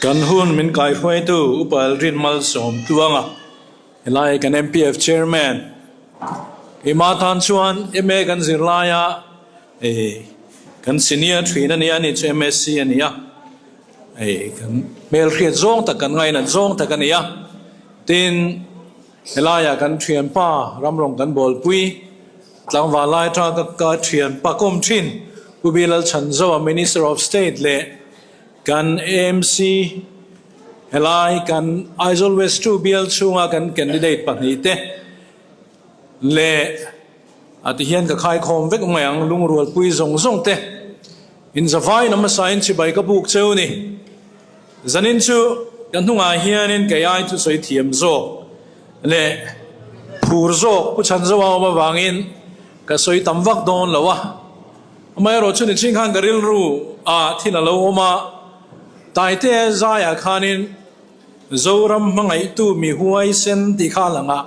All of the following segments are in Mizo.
Kan hun min kaihruaitu Upa Aldrin Malsawmtluanga, helai kan MPF Chairman, keimah tan chuan MA kan zir laia kan senior thin a nia, ani chu MSc a ni a, kan hmelhriat zawng tak kan ngainat zawng tak a ni a, tin helaiah kan thianpa ramrawng kan bawlpui tlangval lai atanga ka thianpa kawm thin Pu Bilal Chhanzoa Minister of State leh Kan AMC helai kan Aizawl West 2 bial chhunga kan candidate pahnihte leh a ti hian ka khaikhawm vek mai ang lungrualpui zawng zawng te in zavai lam hmasa in chibai ka buk cheu ni. Zanin chu ka hnungah hianin kei ai thusawi thiam zawk leh phur zawk Pu Chhanzoa awm avangin ka sawi tam vak dawn lo a. Amaherawhchu ni chin khan ka rilru ah thil a lo awm a, Taite zaiah khanin Zoram hmangaihtu mi huaisen tih kha a lang a,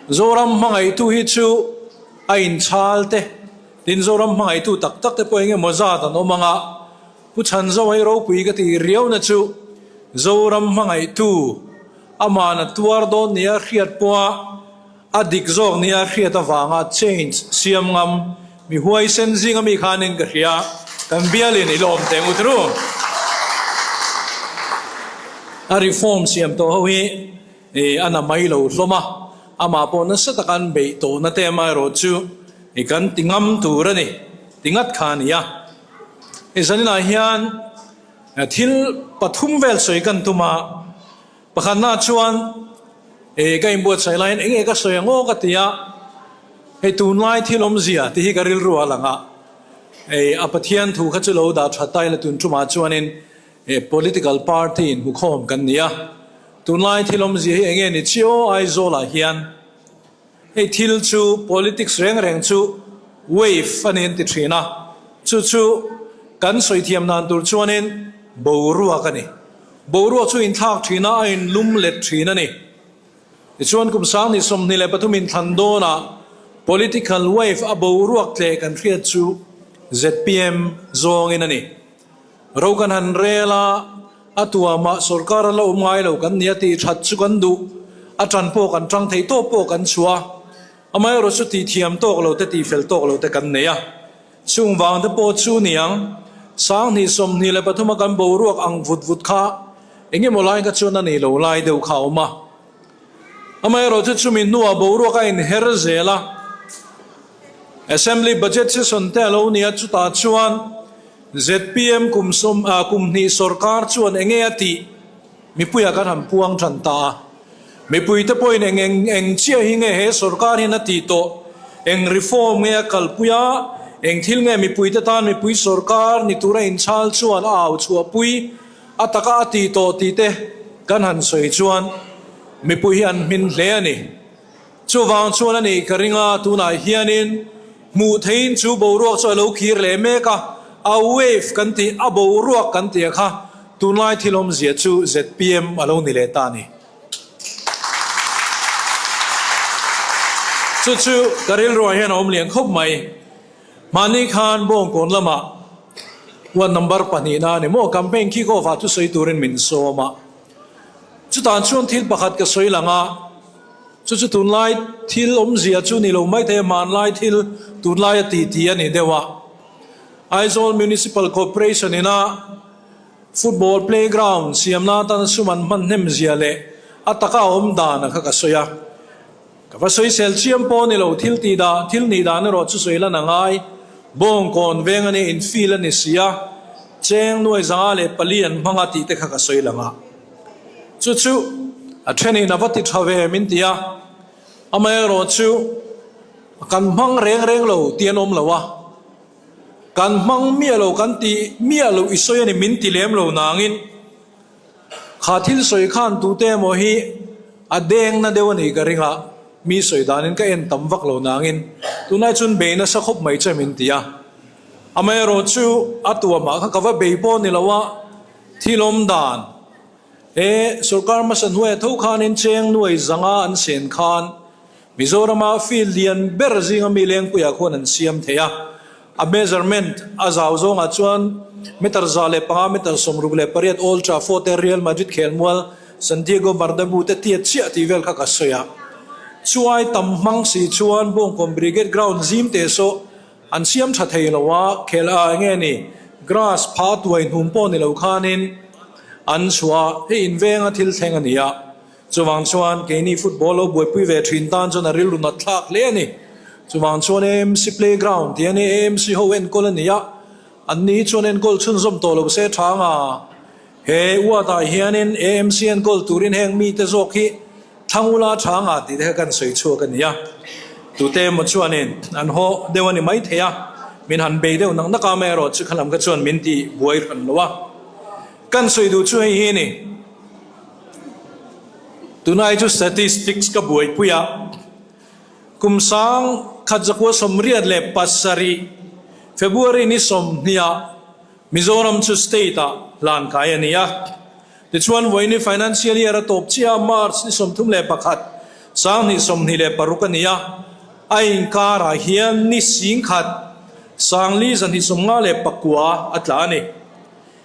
Zoram hmangaihtu hi chu a inchhal te, tin Zoram hmangaihtu tak tak te pawh eng emaw zat an awm ang a, Pu Chhanzoa hi ropui ka tih riauna chu Zoram hmangaihtu ama'n a tuar dawn nia hriat pawha A dik zawk nia hriat avanga change siam ngam mi huaisen zinga mi khanin ka hria, kan bialin i lawm teh ngut ru. A reform siam tawh ho hi a na mai lo hlawm a, amah pawh nasa taka an beih tawhna te amaherawh chu kan ti ngam tur a ni ti ngat kha a ni a. Hei zaninah hian thil pathum vel sawi kan tum a. Pakhatna chuan eh ka inbuatsaih laiin eng nge ka sawi ang aw ka ti a, hei tunlai thil awmzia tih hi ka rilru a lang a, eh a Pathian thu kha chu lo dah tha ta ila tun tumah chuanin eh political party inhmukhawm kan ni a, tunlai thil awmzia hi eng nge ni chi aw Aizawlah hian. Hei thil chu politics reng reng chu wave a ni an ti thin a, chu chu kan sawi thiam dan tur chuanin boruak a ni. Boruak chu inthlak thin a, a inlum let thin a ni. Tichuan kum 2023 inthlan dawnah political wave a boruak tleh kan hriat chu zpm zawngin a ni. Ro kan han rel a, a tuamah sorkar a la awm ngai lo kan ni a tih that chu kan duh, a tan pawh kan tang thei tawk pawh kan chhuah a, amaherawh chu tih thiam tawk lo te tih fel tawk lo te kan nei a, chung vang te pawh chu niang 2023 a kan boruak ang vut vut kha eng emaw lai kha chuan a nei lo lai deuh kha a awm a, amaherawh chu chumi hnuah boruak a inher zel a, Assembly budget session te a lo ni a, chutah chuan zpm kum sawm ah kum hnih sorkar chuan eng nge a tih mipuiah kan han puang tan ta a. Mipuite pawhin eng eng eng chiah hi nge he sorkar hian a tih tawh, eng reform nge a kalpui a, eng thil nge mipuite tan mipui sorkar ni tura inchhal chuan a au chhuahpui a taka a tih tawh tih te kan han sawi chuan mipui hi an hmin hle a ni. Chuvang chuan a nih ka ring a, tunah hianin hmuh theihin chu boruak chu a lo kir leh mek a, a wave kan tih, a boruak kan tih a kha tunlai thil awmzia chu zpm a lo ni leh ta a ni. Chu chu ka rilruah hian a awm lian khawp mai. Mahni khan Bawngkawn lamah ward number pahnihna a ni maw, campaign kick off ah thusawi turin min sawm a. Chutah chuan thil pakhat ka sawi lang a, chu chu tunlai thil awmzia chu ni lo maithei a, hmanlai thil tunlai a ti ti a ni deuh a. Aizawl Municipal Corporation ina football playground siamna atana sum an hman hnem zia leh a taka a awm dan a kha ka sawi a. Ka va sawisel chiam pawh ni lo, thil tih dah, thil nih dan erawh chu sawi lan a ngai. Bawngkawn veng a nia, infield a ni si a, cheng nuai 504 an hmang a tih te kha ka sawi lang a. Chu chu a thenin a va ti tha ve min ti a, amaherawh chu kan hmang reng reng lo tih an awm lo a, kan hmang miah lo kan ti miah lo i sawi a ni min ti lem lo nangin, Kha thil sawi khan tute emaw hi a deng na deuh a nih ka ring a, mi sawi danin ka en tam vak lo nangin tunlai chuan bei nasa khawp mai che min ti a. Amaherawh chu a tuamah kha ka va bei pawh ni lo a, thil awm dan he sorkar hmasa hnuaia tho khanin cheng nuai zanga an sen khan Mizorama field lian ber zinga mi Lengpuiah khuan an siam thei a, a measurement a zau zawngah chuan. meter 105, meter 68 Old Trafford te Real Madrid khelmual Santiago Bernabeu te tiat chiah tih vel kha ka sawi a. Chuai tam hmang si chuan Bawngkawn Brigade Ground zim teh saw an siam tha thei lo a, khel a enge ni grass pha tuai hnum pawh ni lo khanin an chhuah a, hei invenga thil thleng a ni a. Chuvang chuan keini football lo buaipui ve thin tan chuan a rilru nat thlak hle a ni. Chuvang chuan AMC playground tih a ni, AMC ho enkawl a ni a, an ni chuan enkawl chhunzawm tawh lo se tha anga. He ward-ah hianin AMC enkawl turin heng mite zawk hi Thangula tha anga tih te kha kan sawi chhuak a ni a. Tute emaw chuanin an haw deuh a ni maithei a, min han bei deuh nak nak a, amaherawh chu khalam kha chuan min ti buai hran lo a. Kan sawi duh chu hei hi a ni. Tunai chu statistics ka buaipui a, kum sang khat zakua 87 February ni 20 ah Mizoram chu state ah hlan kai a ni a. Tichuan vawiini financial year a tawp chiah a, March ni 31, 2026 a ni a, a inkarah hian ni 10,000 259 a tla a ni.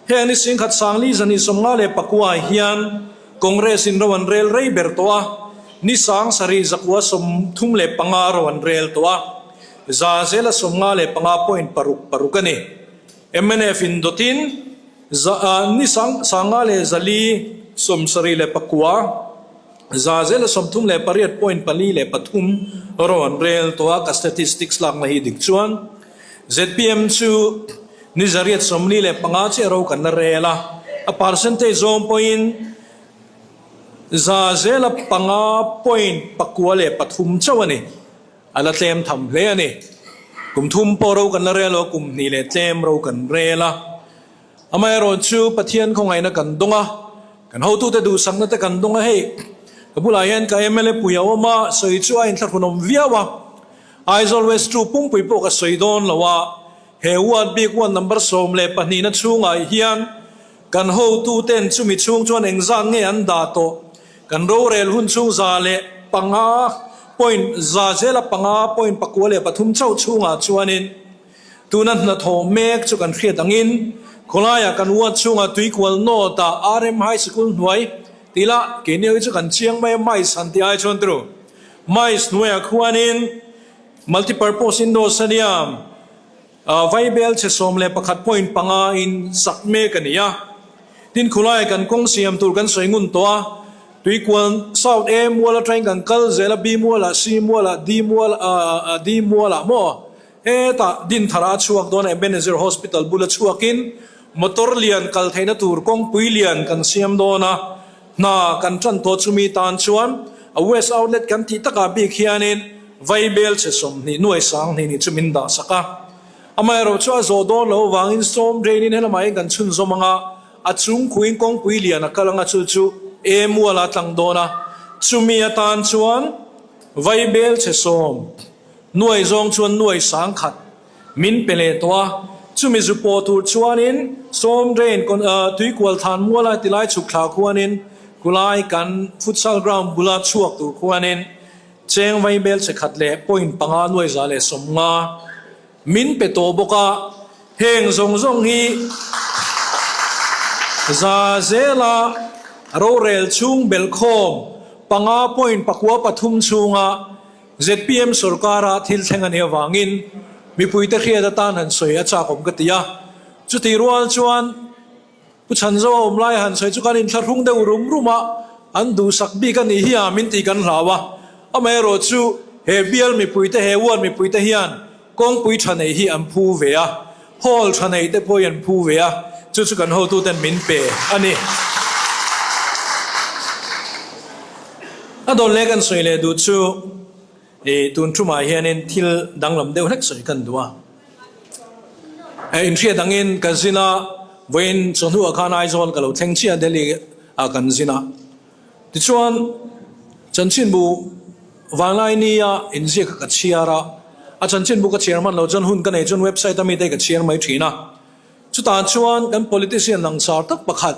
Heng ni 10,000 259 hian Congress in ro an rel rei ber tawh a, ni 7,935 ro an rel tawh a, za zela 55 point paruk paruk a ni. Mnf in dawtin za ni sang 574, za zela 38 point pali leh pathum ro an rel tawh a, ka statistics lakna hi dik chuan zpm chu Ni 845 chiah ro kan la rel a, a percentage zawng pawhin za zela panga point pakua leh pathum chauh a ni. A la tlem tham hle a ni. Kum thum pawh ro kan la rel lo, kum hnih leh tlem ro kan rel a. Amaherawh chu Pathian khawngaihna kan dawng a, kan hotute duhsakna te kan dawng a, hei ka bulah hian ka mla pui a awm a, sawi chu a inthlahrunawm viau a, Aizawl West 2 pumpui pawh ka sawi dawn lo a, He ward bik ward number 12 na chhungah hian kan hotuten chumi chhung chuan engzat nge an dah tawh? Kan rorel hun chhung za leh panga point za zela panga point pakua leh pathum chauh chhungah chuanin tuna hnathawh mek chu kan hriat angin khawlaiah kan ward chhungah tuikual nawt ah RM High Sikul hnuai tih lah keini ho hi chu kan chiang mai a mice han tih ai chuan turu mice hnuaiah khuanin Multipurpose Indoor Stadium, Vaibel chhe 11 point panga in sak mek a ni a. Tin khulai kan kawng siam tur kan sawi ngun tawh a, Tuikual South A mual atangin kan kal zel a, B mualah, C mualah, D mual D mualah maw hetah Dinthar a chhuak dawn a, Ebenezer Hospital bula chhuakin motor lian kal theihna tur kawngpui lian kan siam dawn a. Hna kan tan tawh chumi tan chuan a West Outlet kan tih takah bik hianin Vaibel chhe 20 nuai 2000 nih chu min dah sak a. Amaherawh chu a zawh dawn loh avangin sawm drain-in helamah hian kan chhunzawm ang a, a chung khuin kawngpui lian a kal ang a chu chu E muala tlang dawn a. Chumi atan chuan Vaibel chhe sawm nuai zawng chuan nuai 10,000 Min pe leh tawh a, chumi zu pawh tur chuanin Storm Drain tuikual than muala tilai chhuk thla khuanin kulai kan futsal ground bula chhuak tur khuanin cheng vai bel che khat leh point panga nuai za leh 50 min pe tawh bawk a, heng zawng zawng hi za zela rorel chhung belhkhawm panga point pakua pathum chhunga Zpm sorkara thil thleng a nih avangin mipuite hriat atan han sawi a chak awm ka ti a. Chutih rual chuan Pu Chhanzoa awm lai han sawi chu kan inthlahrung deuh rum rum a, an duhsak bik a nih hi a min tih kan hlau a. Amaherawh chu he bial mipuite, he ward mipuite hian kawngpui tha neih hi an phu ve a, hall tha neih te pawh hi an phu ve a, chu chu kan hotuten min pe a ni. A dawn leh kan sawi leh duh chu i tun thumah hianin thil danglam deuh hlek sawi kan duh a. Inhriat angin ka zin a, vawiin chawhnuah khan Aizawl ka lo thleng chiah a, Delhi ah kan zin a. Tichuan chanchinbu Vanglaini-a inziak kha ka chhiar a, a chanchinbu ka chhiar hman loh chuan hun ka nei chuan website a mite ka chhiar mai thin a. Chutah chuan kan politician langsar tak pakhat,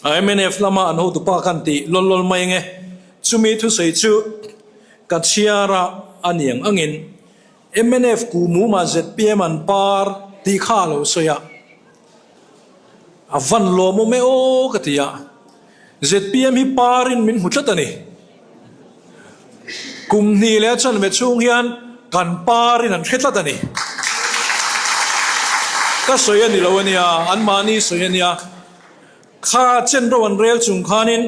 Mnf lama an hotupa khan tih lawl lawl mai nge? Chumi thusawi chu ka chhiar a a niang angin mnf ku mumah zpm an par tih kha a lo sawi a. A van lawmawm e aw ka ti a, zpm hi parin min hmu tlat a ni. Kum hnih leh a chanve chhung hian kan parin an hre tlat a ni. Ka sawi a ni lo a nia, anmahni sawi a nia. Kha chen ro an rel chung khanin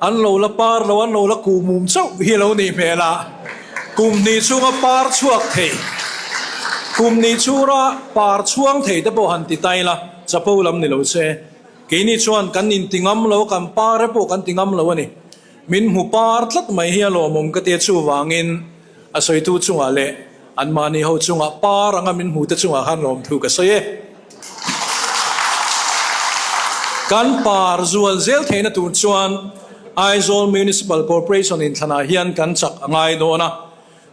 an lo la par lo, an lo la kuhmum chauh hi a lo nih hmel a, kum hnih chhunga par chhuak thei, kum hnih chhura par chhuang thei te pawh han ti ta ila, chapo lam ni lo se. Keini chuan kan inti ngam lo, kan par e pawh kan ti ngam lo a ni. Min hmu par tlat mai hi a lawmawm ka tia chuvangin a sawitu chungah leh anmahni ho chungah par anga min hmute chungah khan lawmthu ka sawi e. Kan par zual zel theihna tur chuan Aizawl Municipal Corporation inthlanah hian kan chak a ngai dawn a,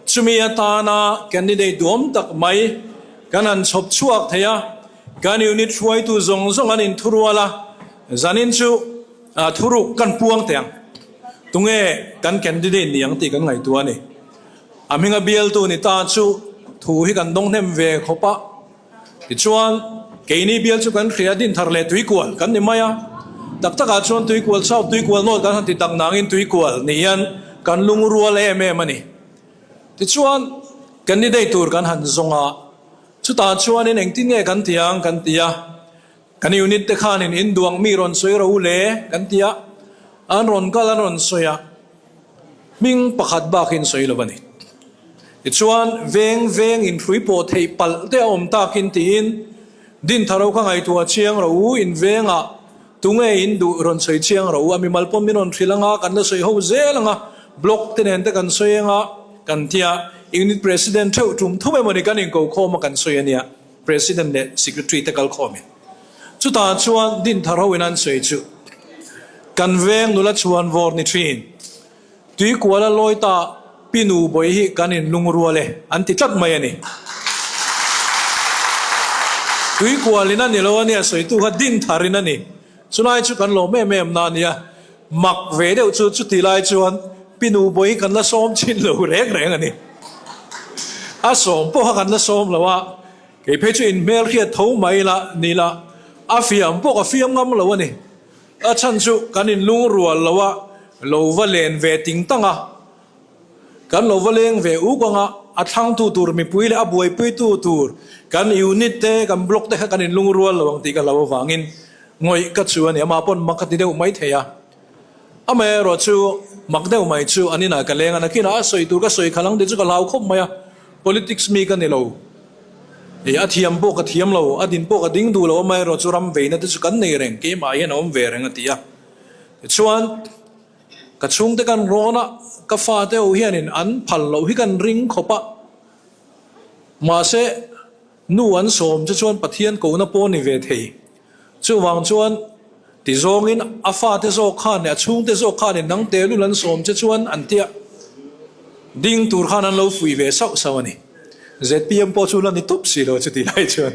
chumi atana candidate duhawm tak mai kan han chhawp chhuak thei a, kan unit hruaitu zawng zawng an inthurual a, zanin chu thuruk kan puang teh ang. Tunge kan candidate ni ang tih kan ngaihtuah a ni. A hminga bialtu ni ta chu thu hi kan dawng hnem ve khawp a. Tichuan, keini bial chu kan hria din thar leh tuikual kan ni mai a. Tak takah chuan tuikual south, tuikual north kan han ti tak nangin tuikual ni hian kan lungrual em em a ni. Tichuan, candidate tur kan han zawng a, chutah chuanin engtin nge kan ti ang kan ti a. Kan unit te khanin in duang mi rawn sawi ro le kan ti a, an rawn kal an rawn sawi a, hming pakhat bakin sawi lo a ni. Tichuan veng veng in hrui pawh theih palh te a awm takin tiin Dinthar ho kha ngaihtuah chiang ro u, in vengah tunge in duh rawn sawi chiang ro u, a mimal pawh min rawn hrilh anga kan la sawi ho zel anga, block te nen te kan sawi anga kan ti a, unit president theuh tum thum emawni kan inkokhawm a kan sawi a nia. President leh Secretary te kal khawmin chutah chuan Dinthar ho in an sawi chu kan veng nula chhuan vawr ni thin Tuikuala Lawita Pinu Bawi hi kan in lungrual e an ti tlat mai a ni. Tuikual in a ni lo a nia sawitu kha Dinthar in a ni. Chulai chu kan lawm em em na a nia. Mak ve deuh chu chuti lai chuan Pinu Bawi hi kan la sawm chin lo reng reng a ni. A sawm pawh kha kan la sawm lo a, kei phei chu inhmel hriat tho mai la ni la, a fiam pawh ka fiam ngam lo a ni. A chhan chu kan inlungrual lo a, lo va len ve ting tang a. Kan lo va leng ve uk anga a thlangtu tur mipui leh a buaipuitu tur kan unit te kan block te kha kan inlungrual lo ang tih ka hlau avangin ngawih ka chu a ni. Amah pawn mak a ti deuh mai thei a. Amaherawh chu mak deuh mai chu an inah ka leng a, nakinah a sawi tur ka sawi khalh ang tih chu ka hlau khawp mai a. Politics mi ka ni lo. Ih a thiam pawh ka thiam lo, a din pawh ka ding duh lo, amaherawh chu ram veina te chu kan nei reng, keimah hian a awm ve reng a ti a. Tichuan. Ka chhungte kan rawn a, ka fate ho hianin an phal loh hi kan ring khawp a. Mahse, nu an sawm che chuan Pathian kohna pawh a ni ve thei. Chuvang chuan, ti zawngin a fate zawk khan leh a chhungte zawk khanin nang tehlul an sawm che chuan an tia ding tur khan an lo fuih ve sauh sauh a ni. Zpm pawh chu la ni tawp si lo chutih lai chuan.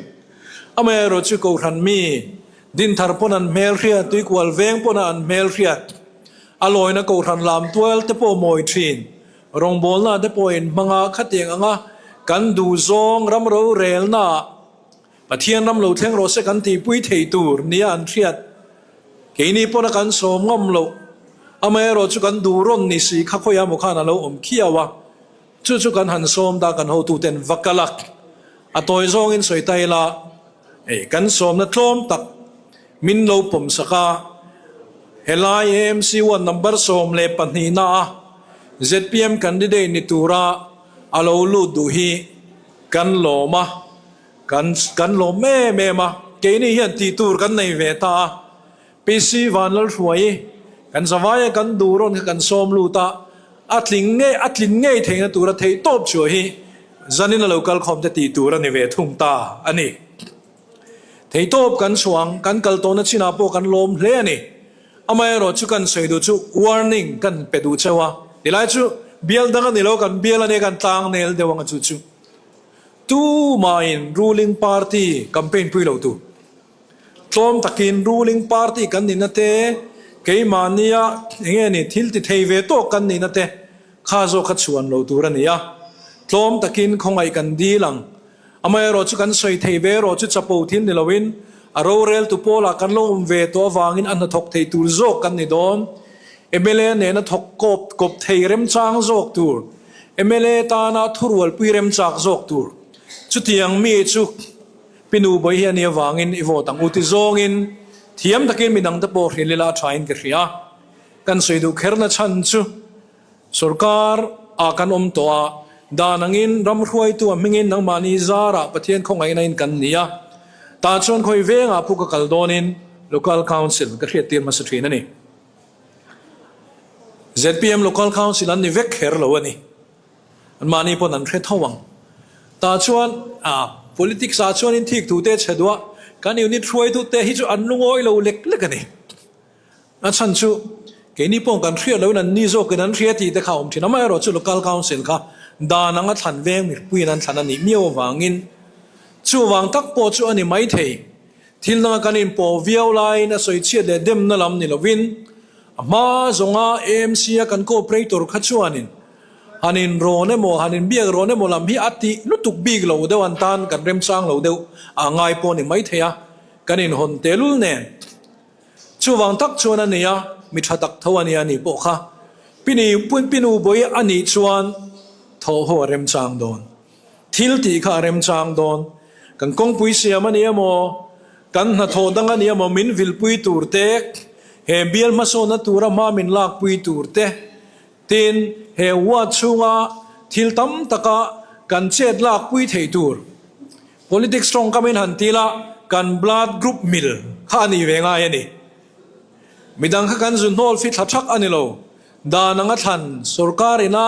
Amaherawhchu Kohhran mi Dinthar pawn an hmelhriat, Tuikual veng pawn an hmelhriat, a lawina Kohhran lam tual te pawh mawi thin, rawngbawlna te pawh in hmang a, khatiang anga kan duhzawng ram rorelna ah Pathian ram lo thleng rawh se kan tihpui thei tur nia an hriat. Keini pawn a kan sawm ngam loh, amaherawh chu kan duh rawn ni si kha khawiah maw khan a lo awm khiau a, chu chu kan han sawm ta kan hotuten va kal a, a tawi zawngin sawi ta ila. Hei kan sawmna tlawm tak min lo pawm sak a, helai AMC one number 12 na a zpm candidate ni tura a lo lut duh hi kan lawm a, kan kan lawm em em a, keini hian tih tur kan nei ve ta a, PC Vanlalhruai kan zavaia kan duh rawn kha kan sawm lut a, a tling ngei a tlin ngei theihna tura theih tawp chhuah hi Zanin a lo kal khawm te tih tur a ni ve thung ta a ni. Theihtawp kan chhuang, kan kal tawhna chinah pawh kan lawm hle a ni. Amaherawh chu kan sawi duh chu warning kan pe duh cheu a, tilai chu bial dang a ni lo, kan bial a nia kan tlang nel deuh ang a chu chu. Tumahin ruling party campaign pui lo tu. Tlawm takin ruling party kan nihna te, keimahnia enge ni thil ti thei ve tawk kan nihna te kha zawk kha chhuan lo tur a ni a. Tlawm takin khawngaih kan dil ang. Amaherawh chu kan sawi thei ve erawh chu chapo thil ni loin. A roreltu pawlah kan lo awm ve tawh avangin a hnathawk thei tur zawk kan ni dawn. Mla nena thawk kawp kawp thei remchang zawk tur, mla tana thurualpui remchak zawk tur. Chutiang mi chu Pinu Bawi hi a nih avangin i vote ang u ti zawngin thiam takin midangte pawh hrilh ila a thain ka hria. Kan sawi duh kherna chhan chu. Sorkar ah kan awm tawh a, dan angin ram hruaitu a hmingin nangmahni zarah Pathian khawngaihna in kan ni a, tah chuan khawi vengah puk a kal dawnin Local Council ka hriattir hmasa thin a ni. Zpm Local Council an ni vek kher lo a ni. Anmahni pawn an hre tho ang. Tah chuan politics ah chuan in thik thu te chhe duah kan unit hruaitu te hi chu an lungawi lo lek lek a ni. A chhan chu keini pawh kan hriat loin an ni zawkin an hria tih te kha a awm thin. Amaherawh chu Local Council kha dan anga thlan veng mipuiin an thlan a nih miau avangin chuvang tak pawh chu a ni maithei. Thil danga kan inpawh viau laiin a sawi chhiat leh demna lam ni lovin a hma zawnga AMC a kan cooperator kha chuanin han inrawn emaw han inbiak rawn emaw lam hi a tih lutuk bik lo deuh an tan kan remchang lo deuh a ngai pawh a ni maithei a, kan inhawn tehlul nen. Chuvang tak chuan a nei a, mi tha tak tho a nia ni pawh kha. Pini Pinu bawi a nih chuan thawh ho a remchang dawn. Thil tih kha a remchang dawn. Kan kawngpui siam a ni emaw, kan hnathawh dang a ni emaw min vilpui tur te, he bial hmasawnna tura hma min lakpui tur te, tin he ward chhunga thil tam taka kan chet lakpui thei tur. Politics tawngkam in han ti la, kan blood group mil kha a ni ve ngai a ni. Midang kha kan zu hnawl fithla thak a ni lo. Dan anga thlan sorkar ina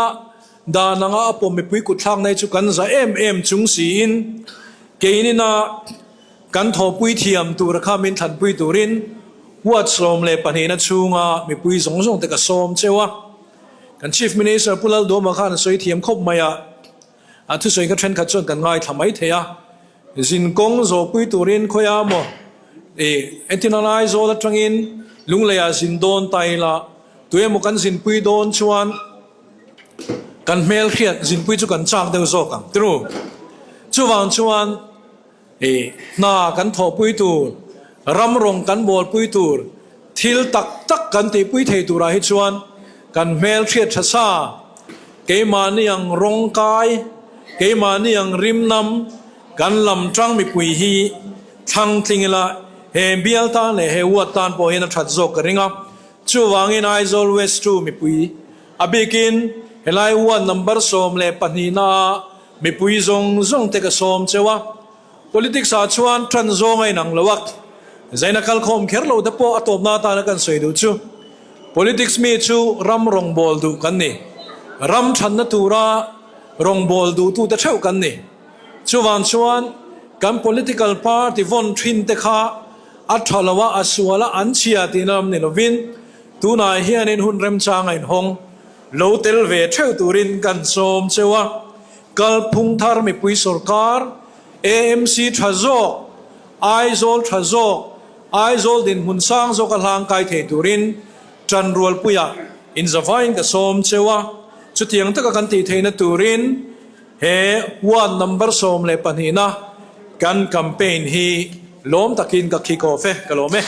dan anga a pawm mipui kut thlak nei chu kan za em em chung siin keinin a kan thawhpui thiam tur kha min thlanpui turin ward 12 na chhunga mipui zawng zawng te ka sawm cheu a. Kan Chief Minister Pu Lalduama khan a sawi thiam khawp mai a. A thusawi kha thenkhat chuan kan ngaithla mai thei a, zin kawng zawhpui turin khawia maw ih entin a Aizawl atangin Lungleiah zin dawn ta ila, tuemaw kan zinpui dawn chuan kan hmelhriat zinpui chu kan chak deuh zawk ang tiru. Chuvang chuan Ih, hna kan thawhpui tur, ram rawng kan bawlpui tur, thil tak tak kan tihpui thei turah hi chuan kan hmel hriat tha sa, keimahni ang rawng kai, keimahni ang rimnam, kan lam tang mipui hi thlang tling ila he bial tan leh he ward tan pawh hian a that zawk ka ring a. Chuvangin Aizawl West chu mipui a bikin helai ward number 12 naah Mipui zawng zawng te ka sawm cheu a, politics ah chuan tan zawng a inang lo a, zaina kalkhawm kher lo te pawh a tawpna atana kan sawi duh chu politics mi chu ram rawngbâwl duh kan ni, ram thanna tura rawngbâwl duhtute theuh kan ni. Chuvang chuan kan political party vawn thin te kha a tha lo a, a sual a, an chhia tihna lam ni lovin tunah hianin hun remchang a inhawng. Lo tel ve theuh turin kan sawm cheu a, Kalphung thar mipui sorkar, AMC tha zawk, Aizawl tha zawk, Aizawl dinhmun sang zawka hlangkai thei turin Tanrualpuiah inzavain ka sawm cheu a, chutiang taka kan tih theihna turin he ward number 12 na kan campaign hi lawm takin ka kick off e, ka lawm e.